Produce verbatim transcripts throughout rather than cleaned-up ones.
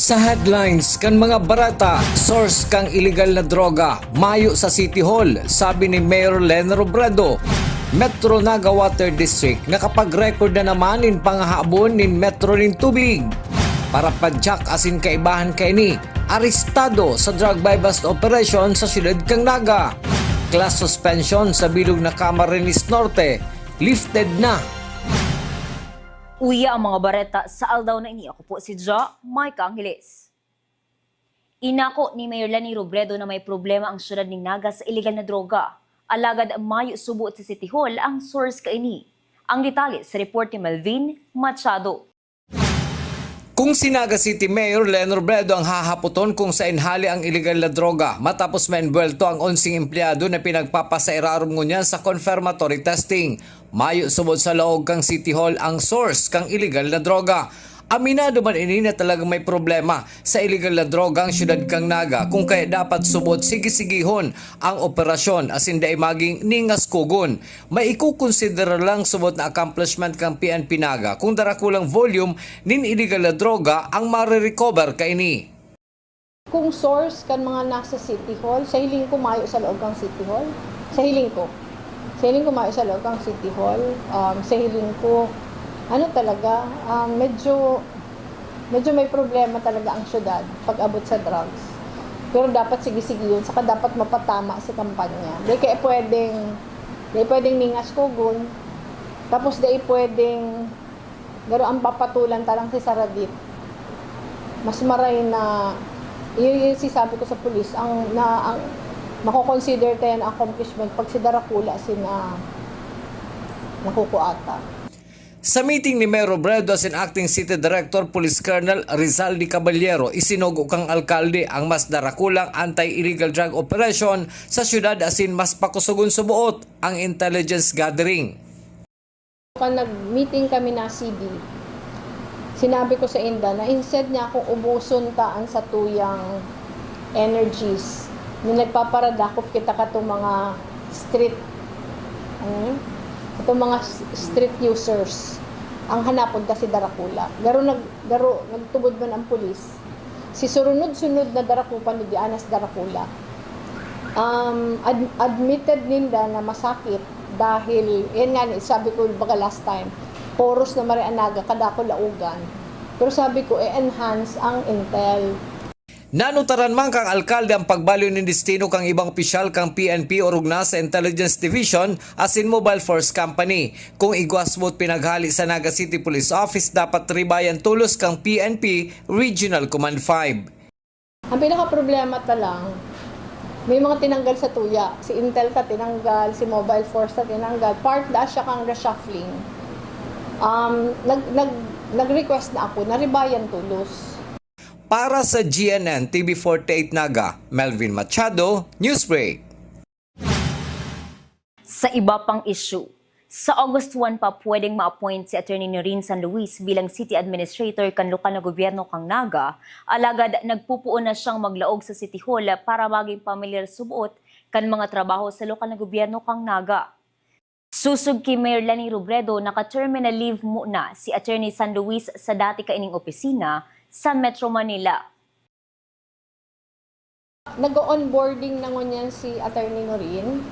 Sa headlines kan mga bareta, source kan iligal na droga, mayo sa City Hall, sabi ni Mayor Leni Robredo. Metro Naga Water District nakapag-record na naman nin pangahabon nin Metro nin tubig. Parapadyak asin kaibahan kaini, arestado sa drug buy-bust operation sa siyudad kan Naga. Class suspension sa bilog na Camarines Norte, lifted na. Uya ang mga bareta sa aldaw na ini. Ako po si Jo Micah Angeles. Inako ni Mayor Leni Robredo na may problema ang siyudad nin Naga sa iligal na droga. Alagad mayo suboot sa City Hall ang source kaini. Ang detalye sa report ni Melvin Machado. Kung si Naga City Mayor Leni Robredo ang hahapoton kung saen hali ang iligal na droga, matapos maembwelto ang onseng empleyado na pinagpapasairarom ngunyan sa confirmatory testing, mayo suboot sa laog kan City Hall ang source kan iligal na droga. Aminado man ini na talagang may problema sa iligal na droga ang siyudad kan Naga, kung kaya dapat suboot sige-sigihon ang operasyon asin dai magin ningas kugon. Maikokonsidera lang suboot na accomplishment kan P N P Naga kung darakulang volume nin iligal na droga ang mare-recover kaini. Kung source kan mga nasa City Hall, sa hiling ko mayo sa laog kan City Hall. Sa hiling ko. Sa hiling ko mayo sa laog kan City Hall. Um, sa hiling ko, ano talaga, um, medyo, medyo may problema talaga ang syudad pag-abot sa drugs. Pero dapat sige-sige yun, saka dapat mapatama si kampanya. Di kaya pwedeng, di pwedeng ningas kugon, tapos di pwedeng Pero ang papatulan ta lang si Saradit, mas maray na, yun yung sinasabi ko sa pulis, ang, na, ang mako-consider ta yan accomplishment pag si Darakula sina nakukuata. Sa meeting ni Mayor Robredo asin Acting City Director Police Colonel Rizal de Caballero, isinugo kan alkalde ang mas darakulang anti-illegal drug operation sa syudad asin mas pakusogon suboot ang intelligence gathering. Kan nag-meeting kami na C B, sinabi ko sa inda na instead niya akong ubuson ta an satuyang energies na nagpaparadakop kita kato mga street, ano yun? Kato mga s-, street users. Ang hanapon ta si Darakula. Garo nag-, garo nagtubod man ang pulis. Si surunod-sunod na darakupan ni Diana sa Darakula. Um, ad-, admitted ninda na masakit dahil, yan nga, sabi ko baga last time, poros na mare an Naga, kadakul laogan. Pero sabi ko, e-enhance ang intel. Nanutaran man kan alkalde ang pagbalyo nin destino kan ibang opisyal kan P N P orog na sa Intelligence Division asin Mobile Force Company. Kung igwa suboot pinaghale sa Naga City Police Office, dapat ribayan tolos kan P N P Regional Command five. Ang pinakaproblema ta lang, may mga tinanggal sa tuya. Si Intel ta tinanggal, si Mobile Force ta tinanggal. Part da siya kang reshuffling. Um, nag-, nag-, nag-request na ako na ribayan tolos. Para sa G N N T V forty-eight Naga, Melvin Machado, Newsbreak. Sa iba pang isyu, sa August one pa pwedeng ma-appoint si Attorney Noreen San Luis bilang City Administrator kan lokal na gobyerno kan Naga, alagad nagpupoon na siyang maglaog sa City Hall para magin pamilyar suboot kan mga trabaho sa lokal na gobyerno kan Naga. Sosog ki Mayor Leni Robredo, naka-terminal leave muna si Attorney San Luis sa dati kaining opisina sa Metro Manila. Nag-o-onboarding na ngunyan si Attorney Noreen,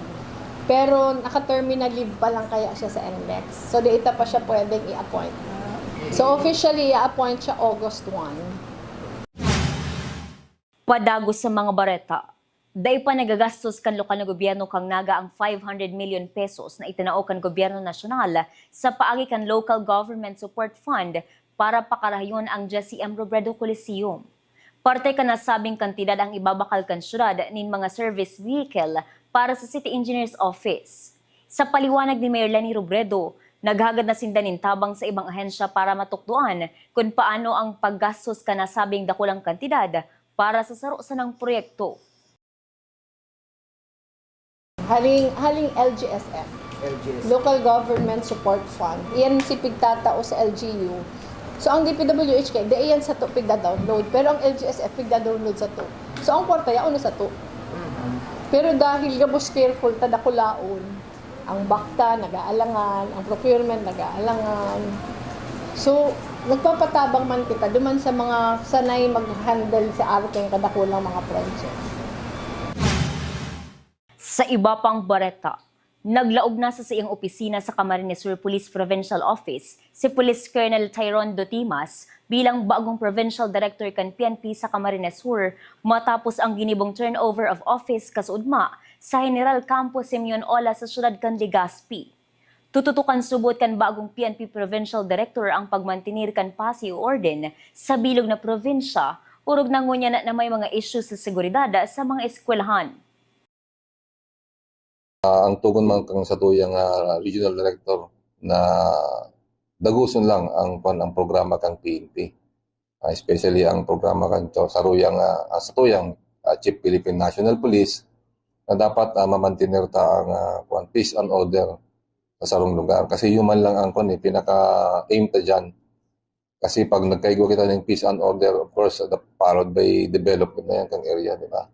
pero naka-terminal leave pa lang kaya siya sa NLEX. So, di ita pa siya pwedeng i-appoint. So, officially, i-appoint siya August one. Padagos sa mga bareta. Dai pa nagagastos kan lokal na gobyerno kan Naga ang five hundred million pesos na itinao kan gobyerno nasyonal sa paagi kan Local Government Support Fund para pakarahayon ang dya C M Robredo Coliseum. Parte kan nasabing kantidad ang ibabakal kan syudad nin mga service vehicle para sa City Engineer's Office. Sa paliwanag ni Mayor Leni Robredo, naghagad na sinda nin tabang sa ibang ahensya para matukdoan kun paano ang paggastos kan nasabing dakulang kantidad para sa saro sanang proyekto. Haling, haling L G S F. L G S F. Local Government Support Fund. Iyan si pigtatao sa L G U. So, ang D P W H kay, di iyan sato pigda-download. Pero ang L G S F pigda-download sato. So, ang kwarta, yaon na sato. Pero dahil gabos careful ta dakulaon, ang BACTA nag-aalangan, ang procurement nag-aalangan. So, Nagpapatabang man kita duman sa mga sanay mag-handle sa ating kadakulang mga projects. Sa iba pang bareta, naglaog na sa saiyang opisina sa Camarines Sur Police Provincial Office si Police Colonel Tyrone Dotimas bilang bagong Provincial Director kan P N P sa Camarines Sur, matapos ang ginibong turnover of office kasuodma sa General Campo Simeon Ola sa siyudad kan Legazpi. Tututukan subot kan bagong P N P Provincial Director ang pagmantener kan pasi o orden sa bilog na probinsya, orog na ngunyan na may mga isyu sa seguridad sa mga eskwelahan. Ah, ang tugon man kan satuyang, ah, regional director na dagoson lang ang, kwan, ang programa kan P N P. Ah, especially ang programa kan to, saruyang, ah, ah, satuyang, ah, Chief Philippine National Police na dapat, ah, mamantener ta ang, ah, kwan, peace and order sa sarong lugar. Kasi human lang ang, kwan, eh, pinaka-aim ta diyan. Kasi pag nagkaigwa kita ng peace and order, of course, the, followed by development na yan kang area, di ba?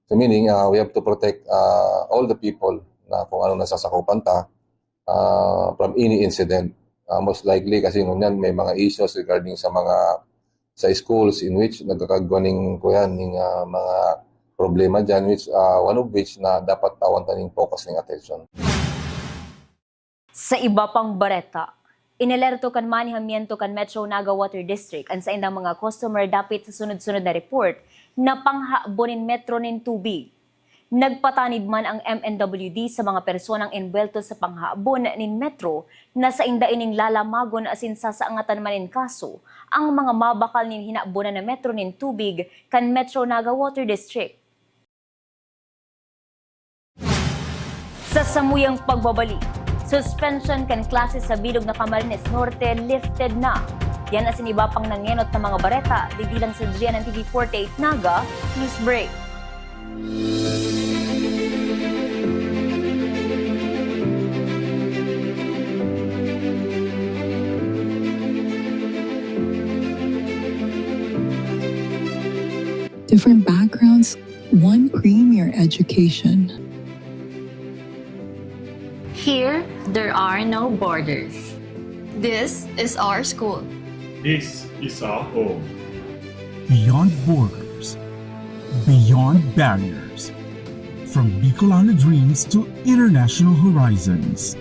So meaning, ah, we have to protect, ah, all the people na kung ano nasasakupan ta, ah, from any incident. Ah, most likely kasi ngunyan may mga issues regarding sa mga, sa schools in which nagkakagwa ning, kuyan, ning, ah, mga problema dyan, which, ah, one of which na dapat tawan ta ning focus ning attention. Sa iba pang bareta, inalerto kan manehamiento kan Metro Naga Water District an saindang mga customer dapit sa sunod-sunod na report na panghabon nin metro nin tubig. Nagpatanid man ang M N W D sa mga personang enbuwelto sa panghabon nin metro na sainda ining lalamagon asin sasaangatan man nin kaso ang mga mabakal nin hinabonan na metro nin tubig kan Metro Naga Water District. Sa samuyang pagbabalik, suspension kan klase sa bilog na Camarines Norte lifted na. Yan asin iba pang nangenot na mga bareta, digdi lang sa G N N T V forty-eight Naga News Break. Different backgrounds, one premier education. Here, there are no borders. This is our school. This is our home. Beyond borders, beyond barriers. From Bicolano dreams to international horizons,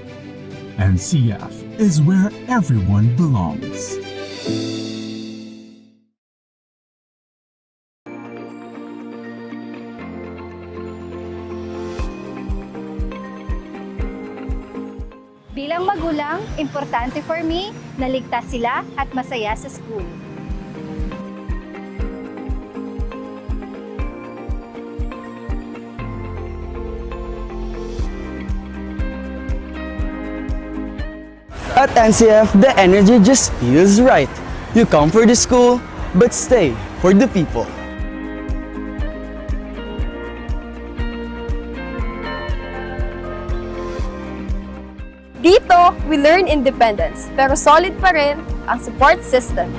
N C F is where everyone belongs. Bilang magulang, importante for me na ligtas sila at masaya sa school. At N C F, the energy just feels right. You come for the school, but stay for the people. Dito, we learn independence, pero solid pa rin ang support system.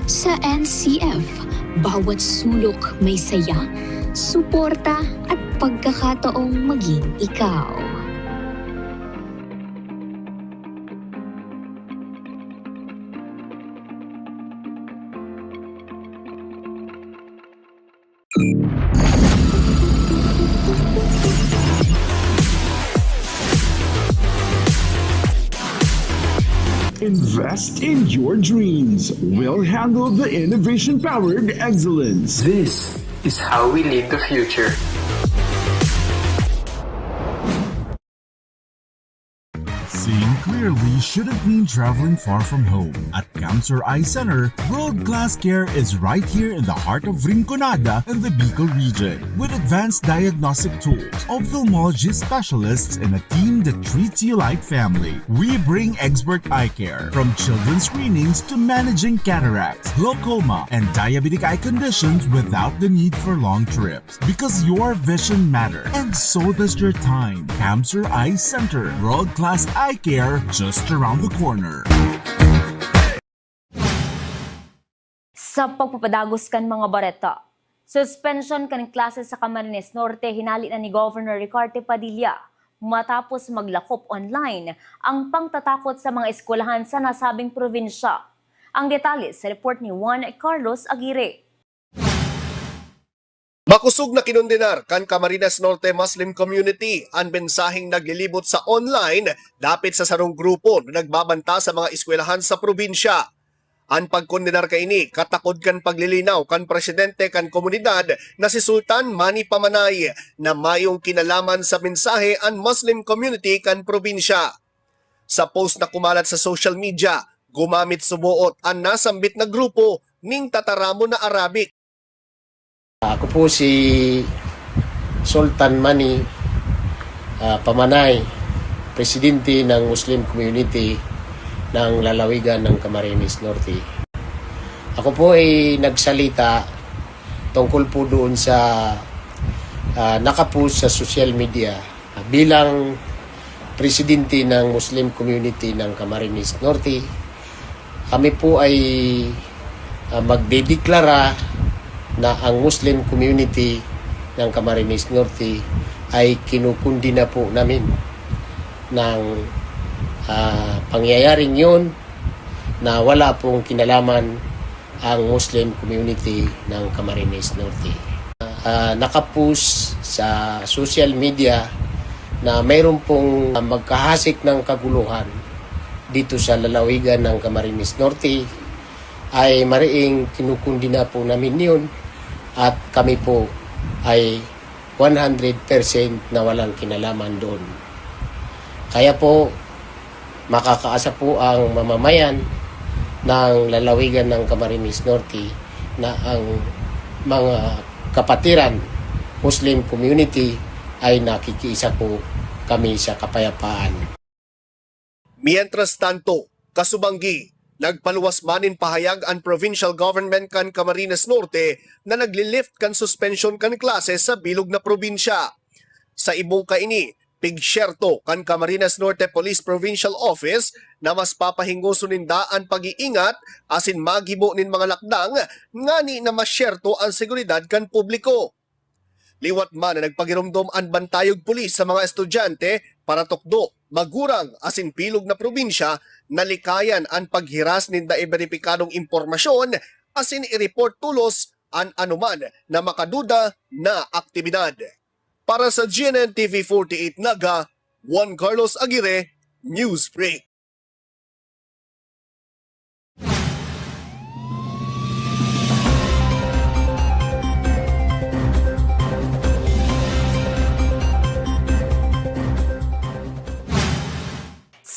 Sa N C F, bawat sulok may saya, suporta at pagkakataong maging ikaw. Invest in your dreams. We'll handle the innovation-powered excellence. This is how we lead the future. Seeing clearly shouldn't mean traveling far from home. At Camsur Eye Center, world-class care is right here in the heart of Rinconada and the Bicol region. With advanced diagnostic tools, ophthalmology specialists, and a team that treats you like family, we bring expert eye care, from children's screenings to managing cataracts, glaucoma, and diabetic eye conditions without the need for long trips. Because your vision matters, and so does your time. Camsur Eye Center, world-class eye care just around the corner. Sa pagpapadagos kan mga bareta, suspension kan klase sa Camarines Norte hinali na ni Governor Ricarte Padilla matapos maglakop online ang pangtatakot sa mga eskwelahan sa nasabing probinsya. Ang detalye sa report ni Juan Carlos Aguirre. Makosog na kinondenar kan Camarines Norte Muslim community an mensaheng naglilibot sa online dapit sa sarong grupo na nagbabanta sa mga eskwelahan sa probinsya. An pagkondenar kaini katakod kan paglilinaw kan presidente kan komunidad na si Sultan Mani Pamanay na mayong kinalaman sa mensahe an Muslim community kan probinsya. Sa post na kumalat sa social media, gumamit suboot an nasambit na grupo ning tataramon na Arabic. Ako po si Sultan Mani, ah, Pamanay, presidente ng Muslim community ng lalawigan ng Camarines Norte. Ako po ay nagsalita tungkol po doon sa, ah, nakapost sa social media. Bilang presidente ng Muslim community ng Camarines Norte, kami po ay, ah, magdedeklara na ang Muslim community ng Camarines Norte ay kinukundina po namin ng, ah, pangyayaring yun na wala pong kinalaman ang Muslim community ng Camarines Norte. Ah, nakapost sa social media na mayroon pong magkahasik ng kaguluhan dito sa lalawigan ng Camarines Norte, ay mariing kinukundina po namin yun at kami po ay one hundred percent na walang kinalaman doon. Kaya po, makakaasa po ang mamamayan ng lalawigan ng Camarines Norte na ang mga kapatiran Muslim community ay nakikiisa po kami sa kapayapaan. Mientras tanto, kasubanggi, nagpaluwas man nin pahayag an provincial government kan Camarines Norte na naglilift kan suspensyon kan klase sa bilog na probinsya. Sa ibong kaini, pigsyerto kan Camarines Norte Police Provincial Office na mas papahingoson ninda an pag-iingat asin maggibo nin mga lakdang ngani na masyerto an seguridad kan publiko. Liwat man na nagpagiromdom an bantayog pulis sa mga estudyante, paratukdo, magurang asin bilog na probinsya, nalikayan an paghiras ninda iberipikadong impormasyon asin i-report tolos an anoman na makaduda na aktibidad. Para sa G N N T V forty-eight Naga, Juan Carlos Aguirre, Newsbreak.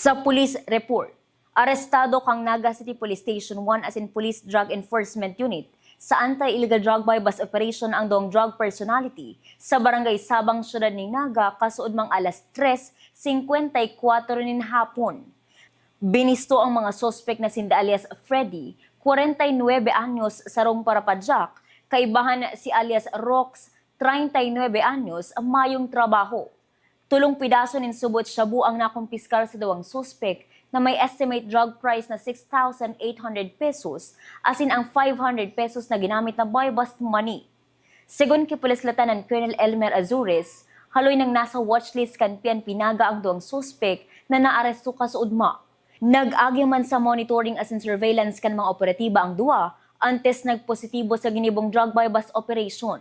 Sa police report, arestado kan Naga City Police Station one asin Police Drug Enforcement Unit sa Anti-Illegal Drug Buy-Bust Operation ang duwang drug personality sa Barangay Sabang, Syudad nin Naga, kasuodmang alas tres singkwenta y kwatro nin hapon. Binisto ang mga suspek na sinda alias Freddy, kwarenta y nuebe anyos, sarong parapadyak, kaibahan si alias Rox, treinta y nuebe anyos, mayong trabaho. Tolong pidaso nin subot shabu ang nakumpiskar sa duwang suspek na may estimate drug price na six thousand eight hundred pesos asin ang five hundred pesos na ginamit na buy-bust money. Segun ki Police Lieutenant Colonel Elmer Azores, haloy nang nasa watchlist kan P N P Naga ang duwang suspek na naaresto kasuodma. Nag-agi man sa monitoring asin surveillance kan mga operatiba ang duwa antes nagpositibo sa ginibong drug buy-bust operation.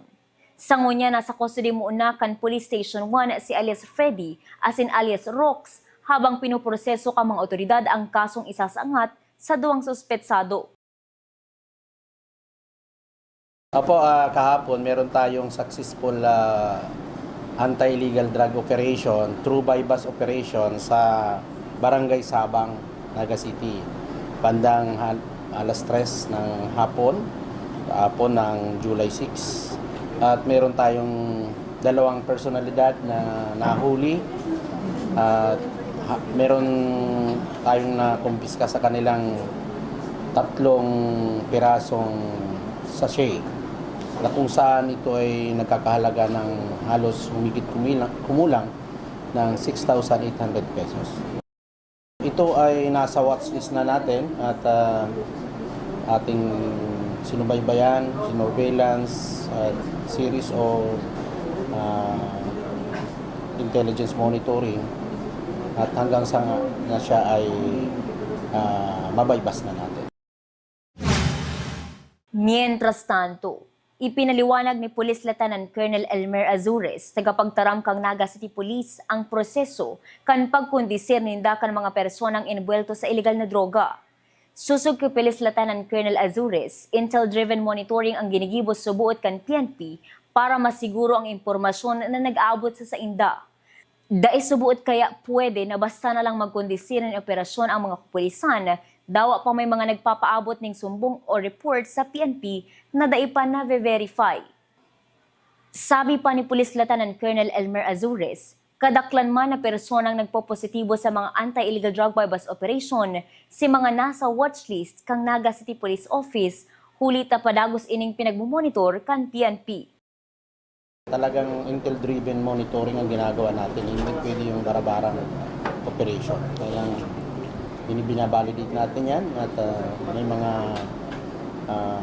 Sa ngunyan, nasa custody muna kan Police Station one si alias Freddy asin alias Rox, habang pinoproseso kan mga otoridad ang kasong isasaangat sa duwang suspetsado. Opo, ah, kahapon meron tayong successful, ah, anti-illegal drug operation through buy-bust operation sa Barangay Sabang, Naga City, bandang hal-, alas tres ng hapon, hapon ng July six. At meron tayong dalawang personalidad na nahuli. At ha-, meron tayong nakumpiska sa kanilang tatlong pirasong sachet na kung saan ito ay nagkakahalaga ng halos humigit kumila-, kumulang ng six thousand eight hundred pesos. Ito ay nasa watch list na natin at, ah, ating sinubaybayan, sinurveillance, at series of, ah, intelligence monitoring, at hanggang sa na siya ay, ah, mabuy-bust na natin. Mientras tanto, ipinaliwanag ni Police Lieutenant Colonel Elmer Azores, tagapagtaram kan Naga City Police, ang proseso kan pagkondisir ninda kan mga personang enbuwelto sa ilegal na droga. Sosog ki Police Lieutenant Colonel Azores, intel-driven monitoring ang ginigibo suboot kan P N P para masiguro ang impormasyon na nag-aabot sa sainda. Dai suboot kaya pwede na basta na lang magkondisir nin operasyon ang mga kapulisan, dawa pa may mga nagpapaabot nin sumbong o report sa P N P na dai pa nave-verify. Sabi pa ni Police Lieutenant Colonel Elmer Azores, kadaklan man na personang nagpopositibo sa mga anti-illegal drug buy-bust operation si mga nasa watchlist kan Naga City Police Office, huli ta padagos ining pinagmomonitor kan P N P. Talagang intel-driven monitoring ang ginagawa natin. Hindi pwede yung barabarang operation. Kailangan binibinabalidate natin yan at uh, may mga uh,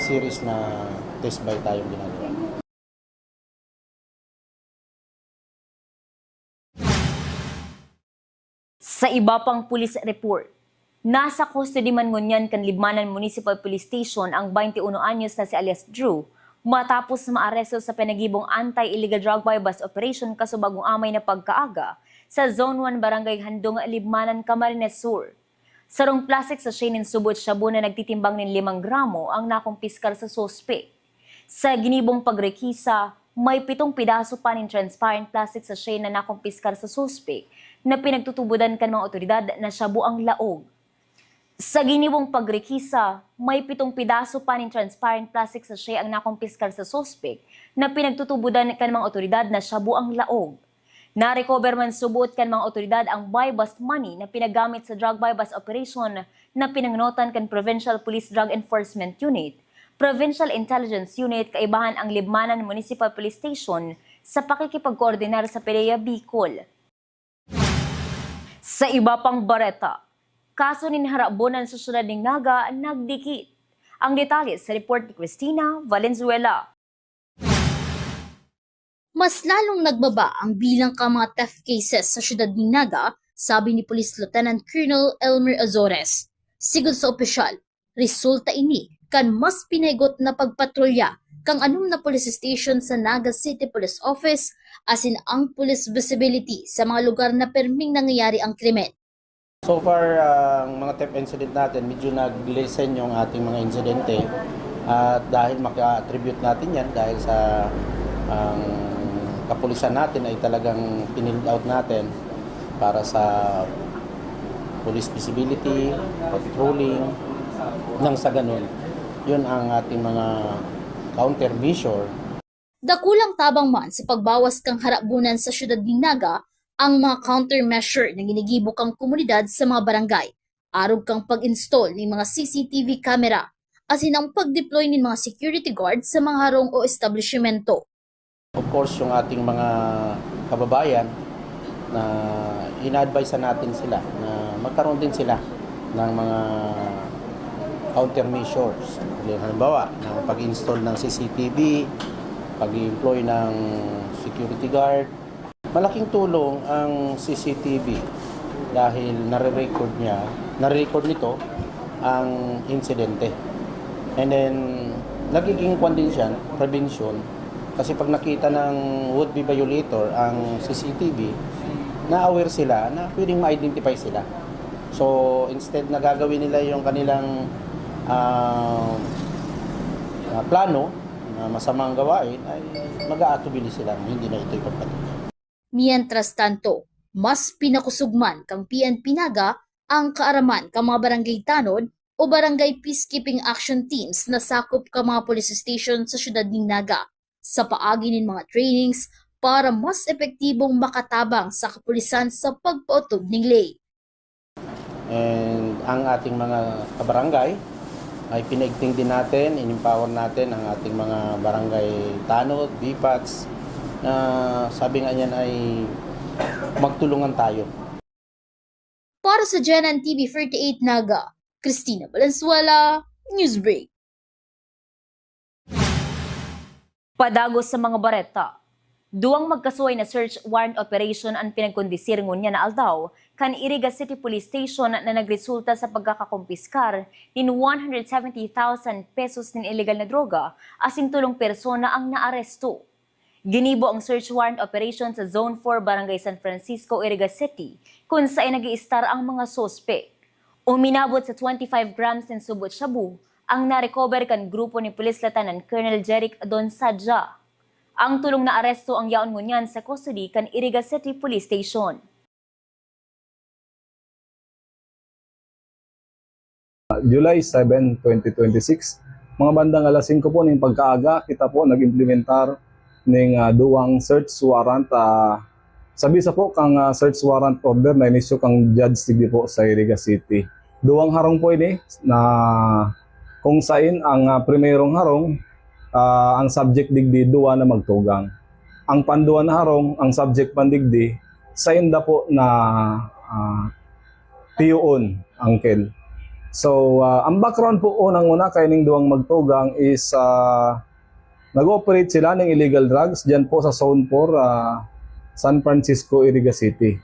series na test buy tayong ginagawa. Sa iba pang police report, nasa custody man ngunyan kan Libmanan Municipal Police Station ang twenty-one anyos na si alias Drew matapos maaresto sa pinagibong anti-illegal drug buy-bust operation kasubagong amay na pagkaaga sa Zone one Barangay Handong, Libmanan, Camarines Sur. Sarong plastic sachet nin subot shabu na nagtitimbang nin limang gramo ang nakumpiskar sa suspek. Sa ginibong pagrekisa, may pitong pidaso pa nin transparent plastic sachet na nakumpiskar sa suspek na pinagtutubodan kan mga otoridad na shabu ang laog. Sa ginibong pagrekisa, may pitong pidaso pa nin transparent plastic sachet ang nakumpiskar sa suspek na pinagtutubodan kan mga otoridad na shabu ang laog. Narecover man subot kan mga otoridad ang buy-bust money na pinagamit sa drug buy-bust operation na pinangnotan kan Provincial Police Drug Enforcement Unit, Provincial Intelligence Unit, kaibahan ang Libmanan Municipal Police Station sa pakikipagkoordinar sa PDEA Bicol. Sa iba pang bareta, kaso nin harabonan sa siyudad nin Naga nagdikit. Ang detalye sa report ni Christina Valenzuela. Mas lalong nagbaba ang bilang kan mga theft cases sa siyudad nin Naga, sabi ni Police Lieutenant Colonel Elmer Azores. Sigon sa opisyal, resulta ini kan mas pinahigot na pagpatrolya kan anom na police station sa Naga City Police Office asin ang police visibility sa mga lugar na perming nangyayari ang krimen. So far, ang mga theft incident natin, medyo nag-lessen yung ating mga insidente. At dahil maka-attribute natin yan dahil sa ang kapulisan natin ay talagang pinild out natin para sa police visibility, patrolling, nang sa ganun, yun ang ating mga countermeasure. Dakulang tabang man sa pagbawas kan harabonan sa siyudad nin Naga ang mga countermeasure na ginigibo kan komunidad sa mga barangay, arog kan pag-install nin mga C C T V camera, asin ang pag-deploy nin mga security guard sa mga harong o establisyemento. Of course, yung ating mga kababayan na ina-advise natin sila na magkaroon din sila ng mga countermeasures. Halimbawa, ng pag-install ng C C T V, pag-employ ng security guard. Malaking tulong ang C C T V dahil nare-record niya, nare-record nito ang insidente. And then, nagiging kwan din siya, prevention. Kasi pag nakita ng would-be violator ang C C T V, na-aware sila na pwedeng ma-identify sila. So, instead na gagawin nila yung kanilang uh, uh, plano na masamang gawain, ay mag-aatubili silang hindi na ito ipagpatuloy. Mientras tanto, mas pinakusog man kang P N P Naga ang kaaraman kan mga barangay tanod o barangay peacekeeping action teams na sakop kan mga police station sa siyudad nin Naga sa paagi nin mga trainings para mas epektibong makatabang sa kapulisan sa pagpaotob nin ley. And ang ating mga kabarangay ay pinaigting din natin, in-empower natin ang ating mga barangay tanod, BPATs, na sabi nga niyan ay magtulungan tayo. Para sa Genan T V forty-eight Naga, Christina Valenzuela, Newsbreak. Padagos sa mga bareta. Duwang magkasuway na search warrant operation an pinagkondisir ngunyan na aldaw kan Iriga City Police Station na nagresulta sa pagkakakumpiskar nin one hundred seventy thousand pesos nin illegal na droga asin tolong persona ang naaresto. Ginibo ang search warrant operation sa Zone four, Barangay San Francisco, Iriga City, kun saen nag-iistar ang mga suspek. Uminabot sa twenty-five grams nin subot shabu ang na-recover kan grupo ni Police Lieutenant Colonel Jeric Donsadia. Ang tolong naaresto ang yaon ngunyan sa custody kan Iriga City Police Station. July seven, twenty twenty-six, mga bandang alas singko po ning pagkaaga, kita po nag-implementar ning, ah, duwang search warrant. Ah, sabi sa po kang, ah, search warrant order na inisyu kang judge digdi po sa Iriga City. Duwang harong po ini na kung sain ang, ah, primerong harong, ah, ang subject digdi duwa na magtugang. Ang panduwa na harong, ang subject pandigdi, sainda po na, ah, tiyoon, uncle. So, ah, ang background po, unang-una, kaining duwang magtugang is, ah, nag-ooperate sila ng illegal drugs dyan po sa Zone four, ah, San Francisco, Iriga City.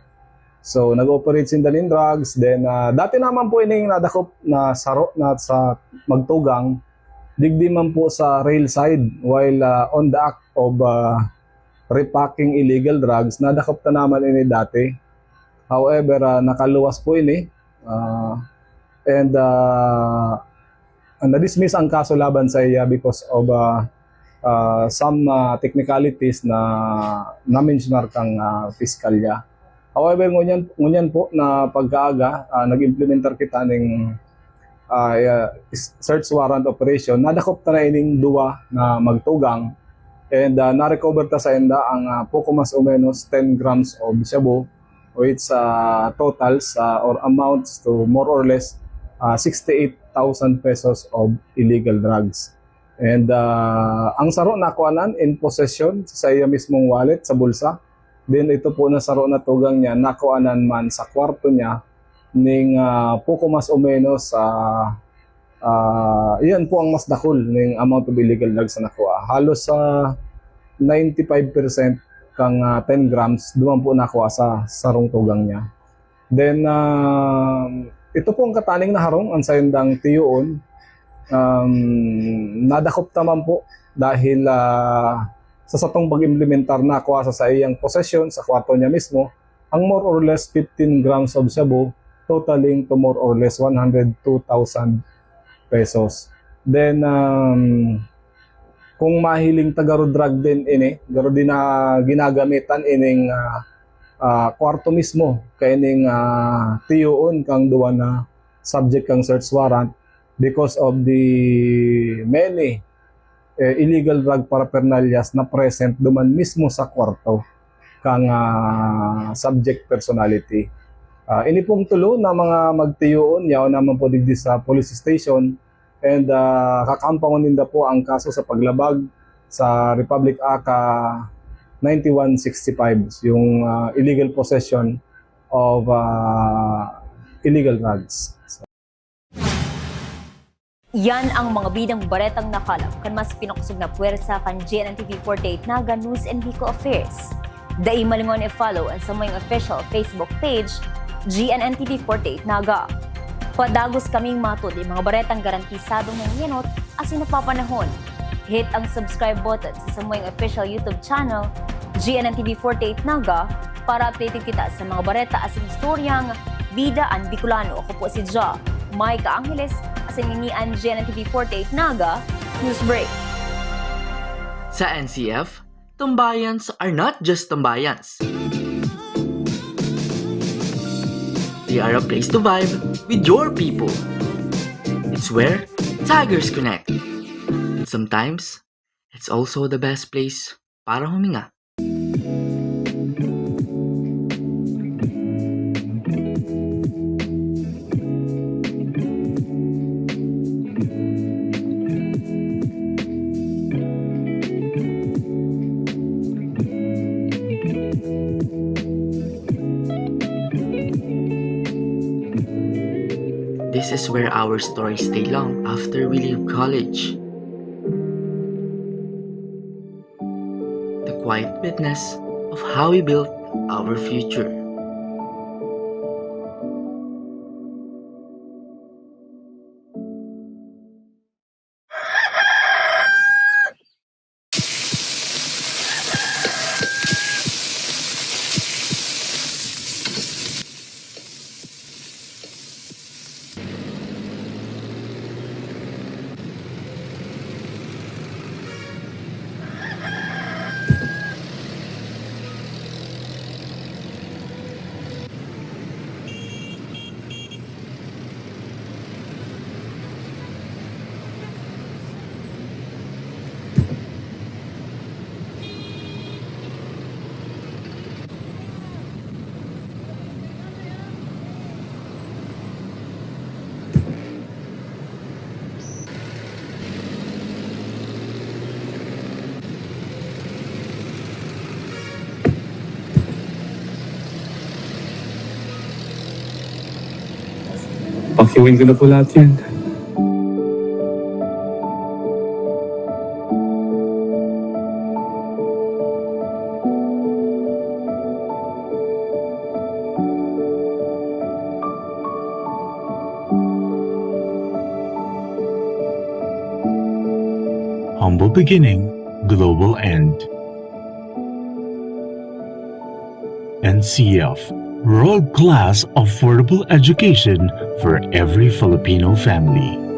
So, nag-ooperate sinda nin drugs. Then, ah, dati naman po ining nadakop na saro na sa magtugang, digdi man po sa rail side, while, ah, on the act of, ah, repacking illegal drugs, nadakop na naman ini dati. However, ah, nakaluwas po ini. Ah, and, ah, na-dismiss ang kaso laban sa iya because of, ah, ah, some, ah, technicalities na na-mention kang, ah, piskalya. However, ngunyan, ngunyan po na pagkaaga, ah, nag-implementar kita ning, ah, ah, s-, search warrant operation. Nadakop ta na ining duwa na magtugang, and, ah, na-recover ta sainda ang, ah, poko mas o menos ten grams of shabu, which, ah, totals, ah, or amounts to more or less, ah, sixty-eight thousand pesos of illegal drugs. And, ah, ang saro nakuanan in possession sa iya mismong wallet, sa bulsa. Then ito po na saro na tugang niya, nakuanan man sa kwarto niya ning, ah, poko mas o menos, ah, ah, iyan po ang mas dakul ning amount of illegal drugs na nakuha. Halos sa ninety-five percent kang, ah, ten grams, duman po nakuha sa sarong tugang niya. Then, ah, ito po ang kataning na harong, ang saindang tiyoon, um, nadakop naman po dahil, ah, sa satong pag-implementar na kuha sa saiyang posesyon, sa kwarto niya mismo, ang more or less fifteen grams of shabu, totaling to more or less one hundred two thousand pesos. Then, um, kung mahiling ta garo drug din ini, garo din na ginagamitan ining, ah, ah, kwarto mismo kaining, ah, tiyoon kang duwa na subject kang search warrant because of the many, eh, illegal drug paraphernalias na present duman mismo sa kwarto kang, ah, subject personality. Ah, ini pong tulo na mga magtiyoon, yaon naman po digdi sa police station, and, ah, kakampangon ninda po ang kaso sa paglabag sa Republic Act, ah, ninety-one sixty-five, yung, ah, illegal possession of, ah, illegal drugs. So, Yan ang mga bidang baretang nakalap kan mas pinakosog na pwersa kan G N N T V forty-eight Naga News and Bicol Affairs. Dai malingaw na i-follow an samuyang official Facebook page, G N N T V forty-eight Naga. Padagos kaming matod nin mga baretang garantisadong nangiyanot asin napapanahon. Hit ang subscribe button sa samuyang official YouTube channel, G N N T V forty-eight Naga, para updated kita sa mga bareta asin istoryang Bida an Bicolano. Ako po si Ja Micah Angeles, asin ini an G N N T V forty-eight Naga News Break. Sa N C F, tambayans are not just tambayans. They are a place to vibe with your people. It's where Tigers connect. And sometimes, it's also the best place para huminga. This is where our stories stay long after we leave college. the quiet witness of how we built our future. Pakiuwin ko na po lahat yan. Humble beginning, global end. N C F, world-class affordable education for every Filipino family.